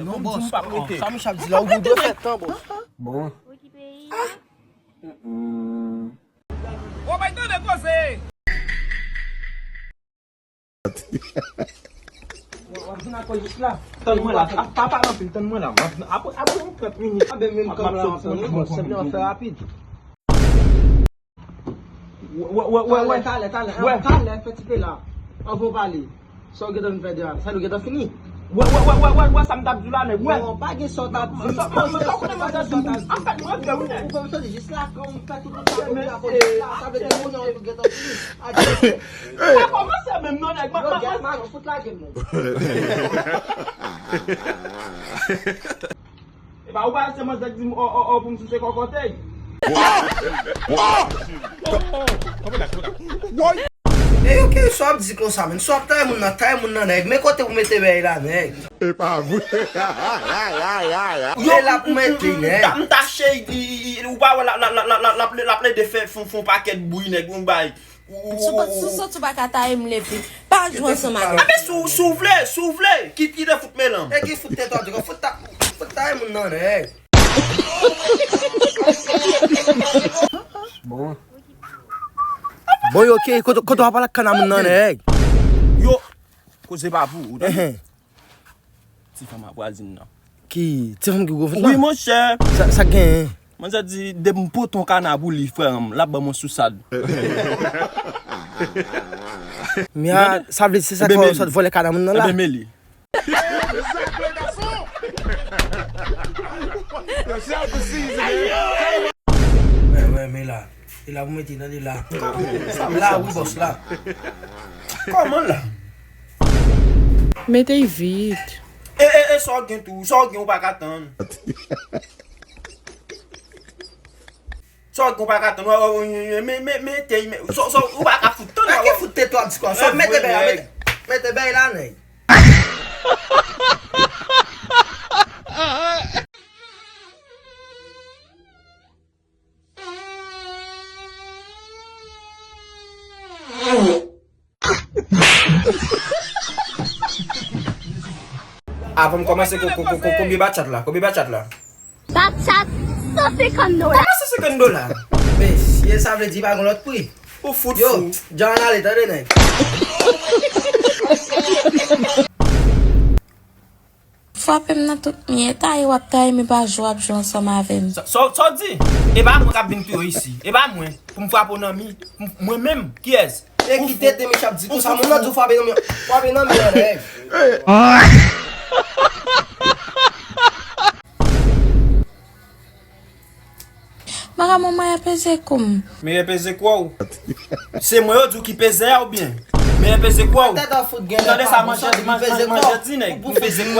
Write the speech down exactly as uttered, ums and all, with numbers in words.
Non, bòs, sa Michel ap di la, ou dwe fè tan, bòs. Bon. Ou bay tande koze. W ap vin akò jis la. Tann mwen la. Pa, pa pale anpil, tann mwen la. Apre, apre yon trant minit. Abe menm kanm la ansanm, wi, bòs. Senpleman fè rapid. Wè, wè, wè, wè, wè. Talè, talè, talè. Talè, fè ti pe la. Anvan w pale. Sa w gentan vin fè deja? Sa nou gentan fini? Wè, wè, wè, wè, wè, wè sa m t ap di w la, nèg, wè. Non, pa gen sa w t ap di. Sa, sa, sa, sa w konnen manzè di m? An fèt, mwen vle wi, nèg. Ou fè m soti jis la, kan m fè tout sa pou la, sa vle di kounye a ou gentan fini. Adye. Pa kòmanse menm non, nèg. Yo, Gas Maron, fout lage m, nèg. Epa, ou pa se manzè k di m, o, o, o, pou m souse kòkòtèy. Ey, ok, sa w ap di konsa, menn? Sa w ap taye moun nan, taye moun nan, nèg. Men kote pou mete bèy la, nèg. E pa vre. Ou te la pou mete, nèg. M tache, ou pa wè l ap, l ap, l ap, l ap, l ap, l ap plede fè fon, fon pakèt bri, nèg, yon bay. Sou, sou sot ou pa ka taye m leve. Pa jwe ansanm avè m. Enben, si w, si w vle, si w vle, ki, kite fout melanm. E ki fout tèt w ap di, fout ta, fout taye moun nan, nèg. Bon. Bon, yo, ok, kote, kote w ap pale ak kanna moun nan, nèg? Yo, koze pa pou ou, tande? Ti fanm a vwazin nan. Ki ti fanm ki gwo vant la? Wi, monchè. Sa, sa genyen? Manzè di, depi m pote yon kana pou li, frè m, l ap ban m yon sousad. Mia, sa vle di se sa k fè w sot vòlè kana moun nan la? Ebyen, men li. Wè, wè, men la. E la pou mete nan li la. La, wi, bòs la. Kòman la? Mete vit. E, e, e, sa w gen tou, sa w gen ou pa ka tann. Sa w gen ou pa ka tann, wè, wè, wè, men, men, men, te, men, sa, sa, ou pa ka fout tann, wè, wè. Fout tèt w ap di kwa? Sa w mete bèy la, mete, mete bèy la, nèg. Avan m kòmanse, ko-, ko-, ko-, ko-, konbyen batchat la? Konbyen batchat la? Batchat san senkant dola. Kòman san senkant dola? Mesye, sa vle di pa gen lòt pri. Ou fout fou. Yo, jan ale, tande, nèg. Frape m nan tout miyèt, taye w ap taye m, e pa jwe w ap jwe ansanm avè m. Sa, sa, sa w di? E pa mwen k ap vin touye w isi. E pa mwen. Pou m frape w nan mi. M-, mwen menm? Kiyès? E ki tete Mich ap di konsa, moun nan di w frape nan mi. Frape nan mi an, nèg. Mara manman e peze kou m. Men e peze kou w. Se mwen yo di w ki peze a oubyen? Men e peze kou w. Tande sa, manje, manje, manje di nèg. Ou peze kou w.